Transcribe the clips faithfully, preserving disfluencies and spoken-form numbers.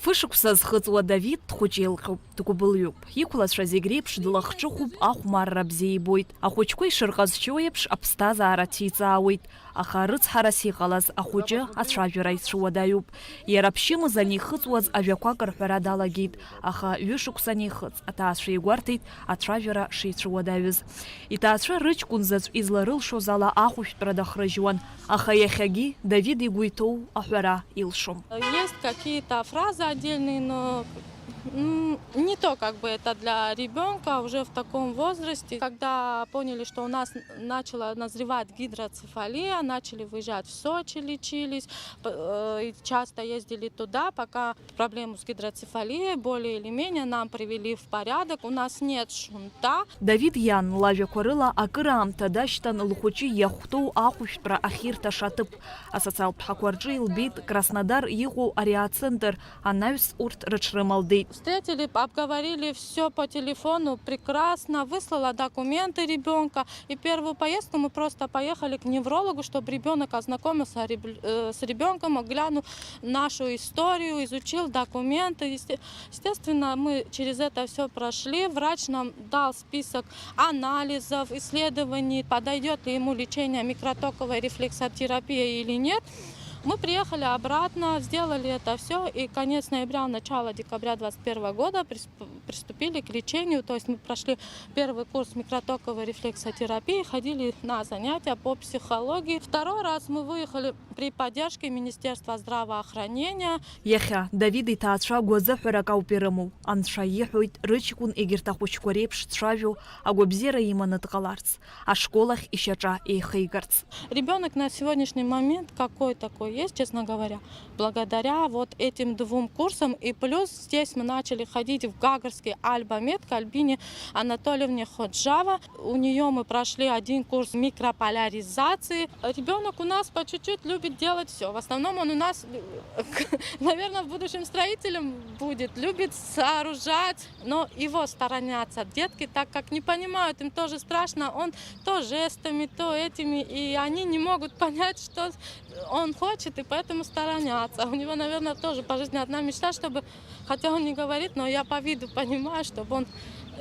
Ԥышықәса зхыҵуа Давид дхәыҷы илҟьоуп, дгәыбылҩуп. Иқәлацәа зегь реиԥш длахҿыхуп, ахәмарра бзиа ибоит. Ахәыҷқәа ишырҟазшьоу еиԥш, аԥсҭазаара ҭиҵаауеит. Аха рыцҳарас иҟалаз ахәыҷы ацәажәара ицәуадаҩуп. Иара ԥшьымз анихыҵуаз ажәақәак рҳәара далагеит, аха ҩышықәса анихыҵ, аҭаацәа игәарҭеит ацәажәара шицәуадаҩыз. Иҭаацәа рыҷкәын заҵә изларылшоз ала ахәышәтәра дахрыжьуан, аха иахьагьы Давид игәы иҭоу аҳәара илшом. Есть какие-то фразы отдельные, но, м, не то, как бы, это для ребёнка уже в таком возрасте. Когда поняли, что у нас начала назревать гидроцефалия, начали выезжать в Сочи, лечились, п-, э, и часто ездили туда, пока проблему с гидроцефалией более или менее нам привели в порядок. У нас нет шунта. Давид иан, лажәақәа рыла, акыраамҭа дашьҭан лхәыҷы иахәҭоу ахәышәтәра ахьирҭаша аҭыԥ. Асоциалтә ҳақәа рҿы илбеит Краснодар иҟоу ари ацентр анаҩс урҭ рыҽрымалдеит. Встретили, обговорили всё по телефону, прекрасно, выслала документы ребёнка. И первую поездку мы просто поехали к неврологу, чтобы ребёнок ознакомился реб-, э, с ребёнком, глянул нашу историю, изучил документы. Есте-, естественно, мы через это всё прошли. Врач нам дал список анализов, исследований, подойдёт ли ему лечение микротоковой рефлексотерапией или нет. Мы приехали обратно, сделали это всё, и конец ноября, начало декабря двадцать первого года прис-, приступили к лечению. То есть мы прошли первый курс микротоковой рефлексотерапии, ходили на занятия по психологии. Второй раз мы выехали при поддержке Министерства здравоохранения. Иахьа Давид иҭаацәа гәазыҳәарак ауп ирымоу. Анцәа иҳәоит, рыҷкәын егьырҭ ахәыҷқәа реиԥш дцәажәо, агәабзиара иманы дҟаларц, ашкол ахь ишьаҿа еихигарц. Ребёнок на сегодняшний момент какой такой есть, честно говоря, благодаря вот этим двум курсам. И плюс здесь мы начали ходить в Гагарский Альбамед к Альбине Анатольевне Ходжава. У неё мы прошли один курс микрополяризации. Ребёнок у нас по чуть-чуть любит делать всё. В основном он у нас, наверное, в будущем строителем будет, любит сооружать. Но его сторонятся детки, так как не понимают, им тоже страшно. Он то жестами, то этими, и они не могут понять, что он хочет, и поэтому сторонятся. У него, наверное, тоже пожизненная одна мечта, чтобы, хотя он не говорит, но я по виду понимаю, чтобы он,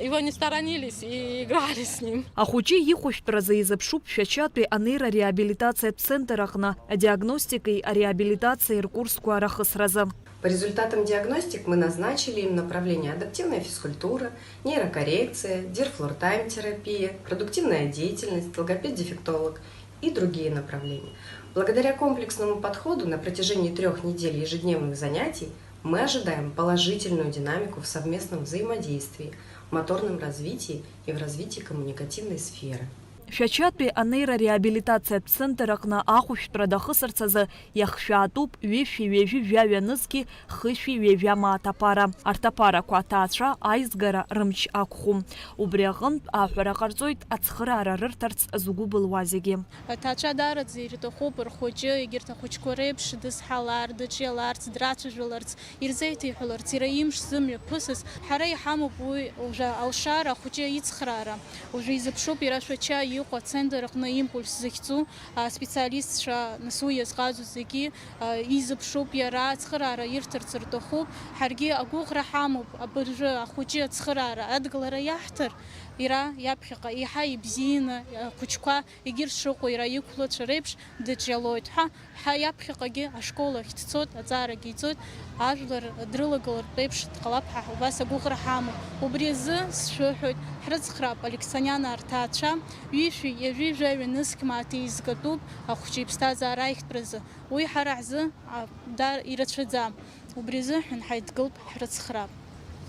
его не сторонились и играли с ним. Ахәыҷы ихәышәтәразы изыԥшуп Шәачатәи анеира реабилитациатә центр аҟны адиагностикеи ареабилитациеи ркурсқәа рахысразы. По результатам диагностик мы назначили им направление адаптивная физкультура, нейрокоррекция, дирфлортайм-терапия, продуктивная деятельность, логопед-дефектолог и другие направления. Благодаря комплексному подходу на протяжении трёх недель ежедневных занятий мы ожидаем положительную динамику в совместном взаимодействии, моторном развитии и в развитии коммуникативной сферы. Шәачатәи анеира реабилитациатә центр аҟны ахәышәтәра дахысырц азы иахшәаатәуп ҩышәи ҩажәи жәаҩа нызқьи хышәи ҩажәа мааҭ аԥара. Арҭ аԥарақәа аҭаацәа аизгара рымч ақәхом. Убри аҟынтә аҳәара ҟарҵоит ацхыраара рырҭарц згәы былуа зегьы. Аҭаацәа даараӡа ирҭахуп рхәыҷы, егьырҭ ахәыҷқәа реиԥш дызҳалар, дыҿиаларц, драцәажәаларц, ирзеиҭеиҳәаларц, иара имш зымҩаԥысыз. Ҳара иҳамоуп уи уажәы алшара, ахәыҷы ицхраара. Уажәы изыԥшуп иара Шәача иҟоу ацентр аҟны импульс захьӡу аспециалистцәа, нас уи иазҟазоу зегьы, а, изыԥшуп иара, ацхыраара ирҭарц рҭахуп. Ҳаргьы агәыӷра ҳамоуп, абыржәы ахәыҷы ацхыраара адгылара иаҳҭар, иара иаԥхьаҟа еиҳа ибзианы, ахәыҷқәа егьырҭ шыҟоу иара иқәлацәа реиԥш дыҿиалоит ҳәа, ҳа иаԥхьаҟагьы ашкол ахь дцоит, аҵаарагьы иҵоит, ажәлар дрылагылартә еиԥш дҟалап ҳәа убас агәыӷра ҳамоуп. Убри азы сшәыҳәоит, ҳрыцхраап Алексаниан арҭаацәа, ҩышәи ҩажәи жәаҩа нызқь мааҭ еизгатәуп, ахәыҷы иԥсҭазаара аихтәразы. Уи ҳара ҳзы, а, дар-, ирацәаӡам. Убри азыҳәан ҳаидгылт, ҳрыцхраап.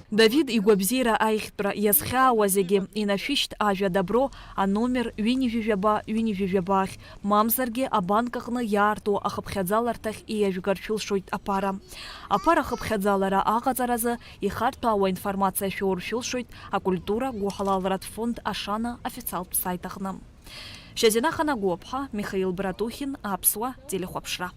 Давид игәабзиара аихтәра иазхьаауа зегьы инашәышьҭ ажәа Добро, аномер ҩынҩажәи жәаба, ҩынҩажәи жәаба ахь, мамзаргьы абанк аҟны иаарту ахыԥхьаӡаларҭахь иажәгарц шәылшоит аԥара. Аԥара ахыԥхьаӡалара аҟаҵаразы ихарҭәаауа информациа шәоур шәылшоит акультура гәыҳалалратә фонд Ашана официалтә сайт аҟны. Шьазина Ханагәаԥҳа, Михаил Братухин, Аԥсуа телехәаԥшра.